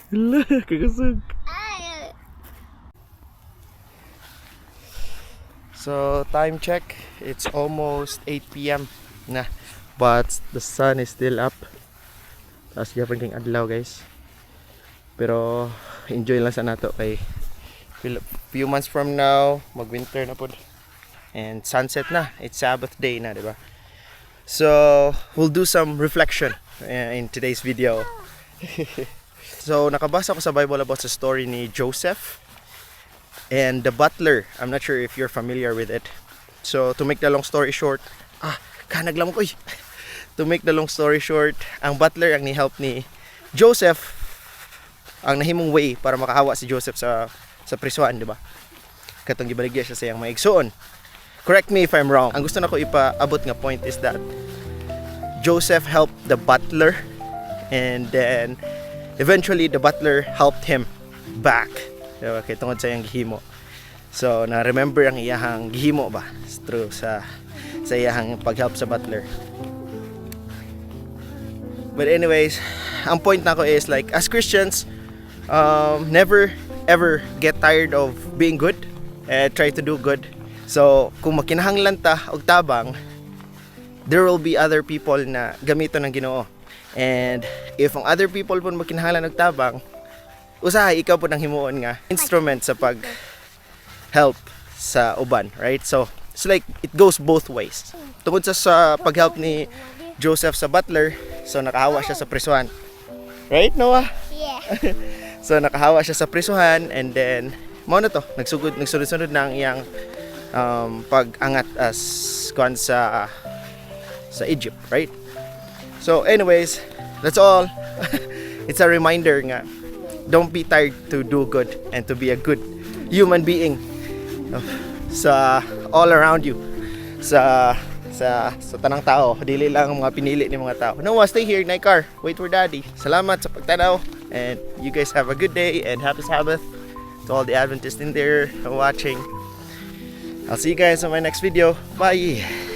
Hala, kakusog. Ay. So, time check, it's almost 8 p.m. na. But the sun is still up. Taas gyapon kay adlaw, guys. Pero enjoy lang sa nato kay few months from now, mag-winter na pod. And sunset na. It's Sabbath day na, di ba? So, we'll do some reflection in today's video. So, nakabasa ko sa Bible about sa story ni Joseph and the butler. I'm not sure if you're familiar with it. So, to make the long story short, ah, kanag lamok oy. To make the long story short, ang butler ang ni-help ni Joseph, ang nahimong way para makahawa si Joseph sa prisuan, di ba? Katong gibaligya siya sa iyang mga igsuon. Correct me if I'm wrong. Ang gusto nako ipaabot nga point is that Joseph helped the butler and then eventually the butler helped him back. Diba? Kay tungod sa iyang gihimo. So, na-remember ang iyahang gihimo ba through sa iyahang pag-help sa butler. But anyways, ang point nako is like, as Christians, never ever get tired of being good and try to do good. So, kung makinahanglan ta og tabang, there will be other people na gamiton ng Ginoo. And if ang other people pud makinahanglan og tabang, usahay ikaw pud ang himuon nga instrument sa pag help sa uban, right? So, it's like it goes both ways. Tungod sa pag-help ni Joseph sa butler, so nakahawa siya sa prisuhan. Right, Noah? Yeah. So nakahawa siya sa prisuhan and then mao na to, nagsugod, nagsunod-sunod na ang iyang pag-angat as kuan sa Egypt, right? So anyways, that's all. It's a reminder nga don't be tired to do good and to be a good human being sa all around you, sa tanang tao, dili lang ang mga pinili ni mga tao. Noah, stay here, naay car. Wait for Daddy. Salamat sa pagtanaw and you guys have a good day and happy Sabbath to all the Adventists in there watching. I'll see you guys on my next video. Bye.